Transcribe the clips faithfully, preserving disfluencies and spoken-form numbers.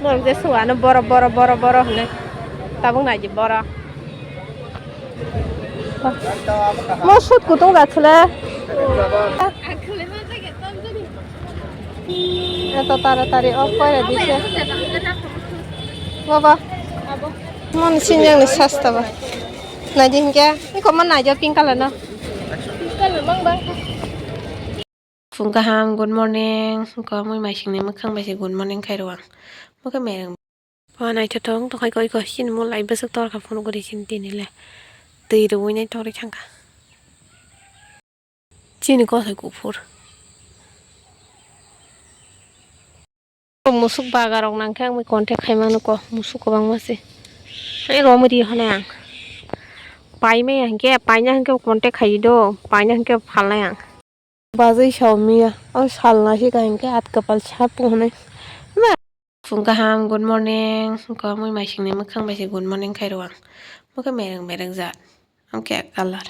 Ang je suwano boro, boro, boro, boro hwnwi. Tabuk nai di boro. Mo sut kutung jaksle. Eto taratari off kore dise. Baba. Mon sinyang ni sasta ba. Nai di hinkhe. Iko mon nai di pink color no. Pink color mang bang. Phung kaham, good morning. Ko mui maisingni mwkhang bai se good morning khai rw ang. Mokhe mereng. Bo naithothok tongkhai koi ko chini mo lai bwswk torkha phunuk guri chini tini le. Twi rwui nai torwi thangkha. Chini kosoi kuphur. Musuk baga rok nangkhe ang bai contact khai mano ko, musuk kwbangma se. Ai romwi ri hwnwi ang. Paimaya hinkhe, paina hinkhe contact khai do, paina hinkhe phalnai ang. Bajwi saw miya, o salna se ka hinkhe at kwpal sapu hwnwi. Phung kaham, good morning. Ko mui maisingni mwkhang bai se good morning khai rw ang. Mokhe mereng mereng jat. Ang khe kalar.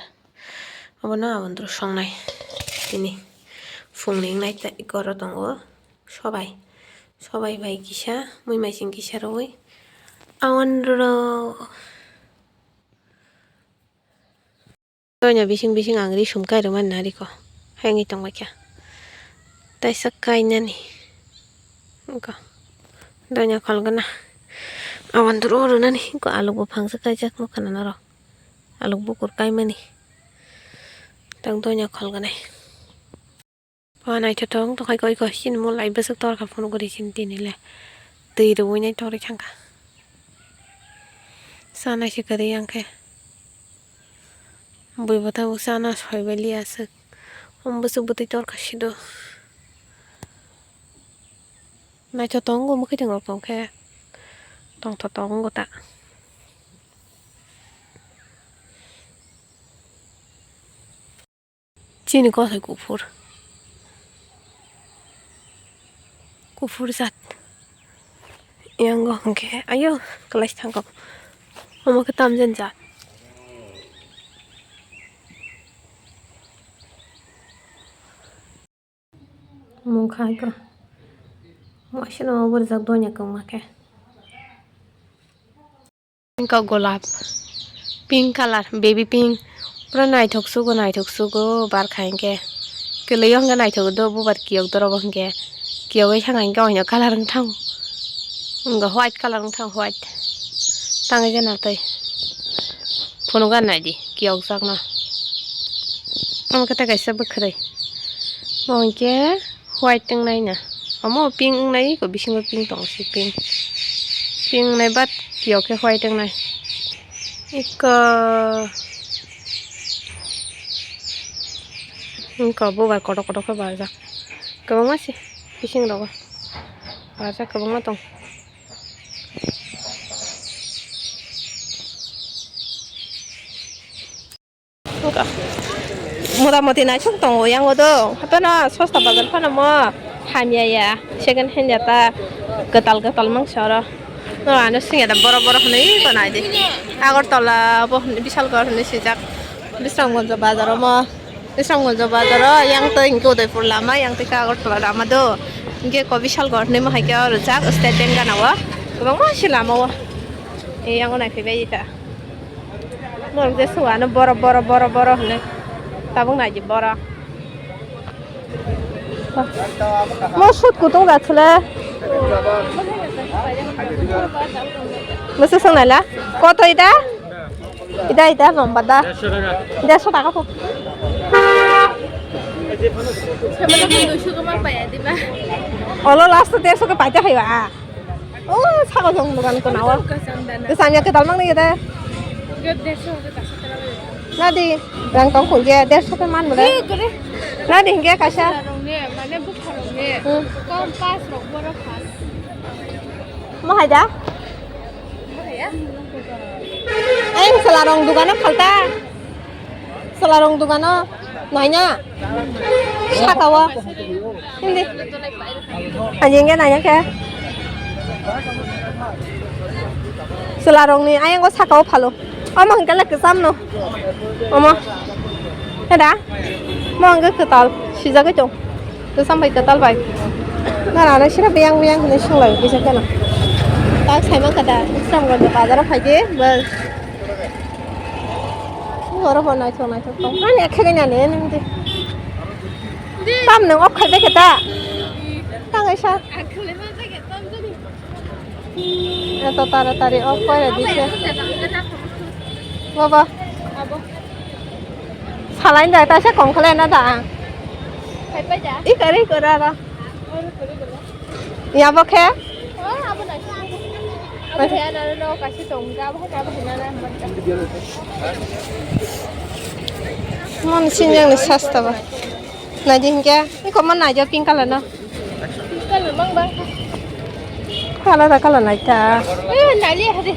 Obono aboni doro songnai. Tini phungni wngnai tei goro tongo sobai. Sobai bai kisa, mui maising kisa rwui. Aboni doro. Doina bising bising ang ri sum kai rwmani nariko. Hai wngwi tongbaikha. Taisa kainani. Wngkha. Doina kholgana. Aboni doro rwnani. Wngkha aluk buphang se kaijak nukha na norok. Aluk bukur kaimani. Tang doina kholganai. O naithothok tongkhai koi ko chini mo lai bwswk torkha phunuk guri chini tini le. Twi rwui nai torwi thangkha. Chanai se kwrwi ang khe. Bui bo tabuk chana soi bai li aswk. Om bwswk bwtwi torkha sido. Naithothok tongo mwkhwtwng rok tong khe. Tongthotok tongo ta. Chini kosoi kuphur. Kuphur jat. Yango hwnkhe, ayo, kwlai thangkok. Omo khe tamjani jat. Mungkha hai ko. Waisano obo rijak donya kwma khe. Wngkha golap, pink colour, baby pink, pura naithok sugo, naithok sugo, barkha hinkhe. Kwlwi o hinkhe naithok do, bubar kiyok dorobo hinkhe. Kiyogwi thangkha hinkhe oino colour wng thango. Wngkha white colour wng thango, white. Tangwi jana tei. Phunukgwi naidi, kiyokjakno. Omo khe tei kaisa bwkhwrwi. Bo hinkhe. White wngnai na. Omo pink wngnai, ko bisingo pink tongo se pink. Pink wngnai but kiyok khe white wngnai. Iko. Iko bubar kotor kotor khe barjak. Kwbangma se bising rogo. Barjak kwbangma tong. Wngkha. Mota moti naisuk tongo yango do. Hapheno sosta bazar phano mo hamya ya. Second hand ya ta kwtal kwtal mangsa oro. No ano singya da boro boro hwnwi ko nai di. Agartala bo hwnwi Bishalgarh hwnwi swijak. Bisramganj bazar o mo. Bisramganj bazar o yang tei hinkhe Udaipur lama yang tei khe Agartala lama do. Hinkhe ko Bishalgarh hwnwi mo hai khe oro jak State Bank gana o. Kwbangma se lama o. Yango nai phai bai ta. Norok je suwano boro, boro, boro, boro hwnwi. Tabuk nai di boro. Mo sut kutung da chwle. Bwswk swng naila? Koto ida? Ida, ida, lomba da. Dersho taka po. Olo last dersho ke paita hai ba. Oh, sago jong dogan ko nawa. Kwcham dana. Kwcham ya kwtal mang ni de. Gap dersho ke kasa tara. Nadi, rang tong khun je dersho ke man bole. Eh, kore. Nadi hinge kasa. Rong ne, mane bukha rong ne. Hmm. Kom pas rok boro khas. Mo hai da? Mo hai ya? Ai, sala rong dugano khalta. Sala rong dugano. Naina. Saka o. Hindi. Anjing ke naina ke. Sela rong ni ayang o saka o phalo. Omo hingke le kesam no. Omo. Heda. Mo hingke ketal. Sijagoi tong. Kesam bai ketal bai. Nara na sira beyang beyang hini sunglai. Bisa kena. Tak sai mankha da, Islamganj bazaro phaidi, bas. Oro bo naithok naithok tong. Ani ekhe gani ani nung di. Tam nung off khai bai khe ta. Tangai sa. Eto tara tari off koi ra di se. Baba. Salai da ta se kom khlai na da. Ikari kora ra. Ya bo khe? Mon sing yang ni sasta ba. Nai di hingke, iko mon nai jo pink color no. Pink color mang bang. Color da color nai ta. Eh, nai li hadi.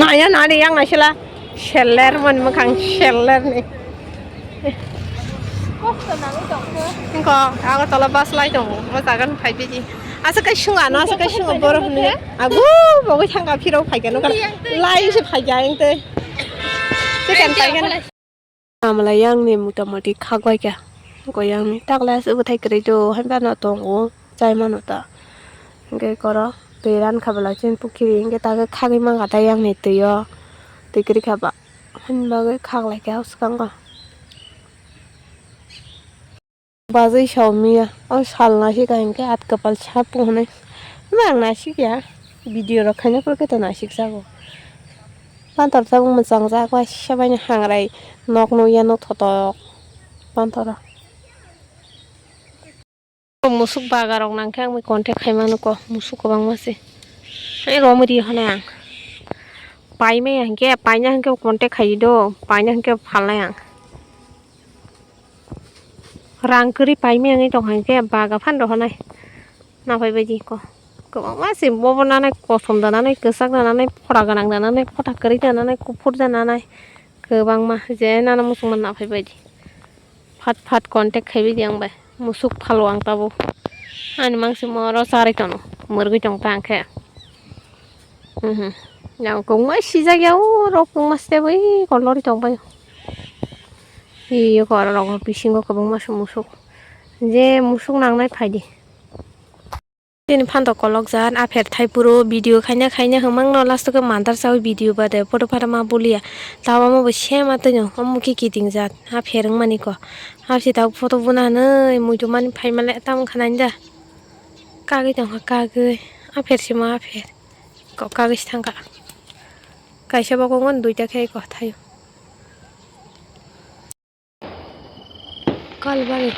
Nai ya nai yang nai sila. Seller mon mokang seller ni. Kosto nangwi tongkha. Engko Agartala bus lai tongo, o jaga no phai bidi. Asa kai sunga no, asa kai sunga borok hwnwi. Agu bogwi thangka phirok phai kha nokha. Lai se phai kha engte. Chicken phai kha. Amla yang ni mota moti khak bai kha. Engko yang ni takla se bwthai kwrwi do, hai bano tongo, chai mano ta. Engke koro twi ran kha bwla chini pukhiri, engke ta khe khagwi mankha ta yang ni twi o. Twi kwrwi kha ba. Hwnba khe khak lai khe o swkango. Bajwi saw miya, o sal naisik ka hinkhe at kwpal sapo hwnwi. Hwnba ang naisik ya, video rok khaina phuru khe to naisik jago. Pantor tabuk mwchang jak, waisa bai ni hangrai nok nukya nw thotok pantor o. Musuk baga rok nang khe ang bai contact khai mano ko, musuk kwbangma se. Ai romwi ri hwnwi ang. Pai maya hinkhe, paina hinkhe contact khai di do, paina hinkhe phalnai ang. Rang kwrwi pai maya wngwi tong kha hinkhe baga phan rw hwnai. Na phai bai di ko. Kwbangma se bobo nanai, kosom da nanai, kwchak da nanai, phora gwnang da nanai, phota kwrwi da nanai, kuphur da nanai. Kwbangma je nana muchungma na phai bai di. Phat phat contact khai bai di ang bai. Musuk phalo ang tabuk. Ani mangsi mo oro charwi tono. Mwrwgwi tong ta ang khe. Mhm. Yang kungma sijak ya o rok kungma site bai kolori tong bai. Iyo kora rok bisingo kwbangma se musuk. Je musuk nangnai phai di. Chini phantok kolok jat, a pher thai puro video khaina khaina hwmang no last o khe mandar chawi video bade photo photo ma bulia. Tabo omo bo same atwino omo khe kiting jat, a pher wngmani ko. Hapsi tabuk photo buna hwnwi muitu mani phaima le tamo khanani da. Kagwi tongkha kagwi, a pher simo a pher. Ko kagwi se thangkha. Kaisa bokongo duita khe ko thaio. Kalbari.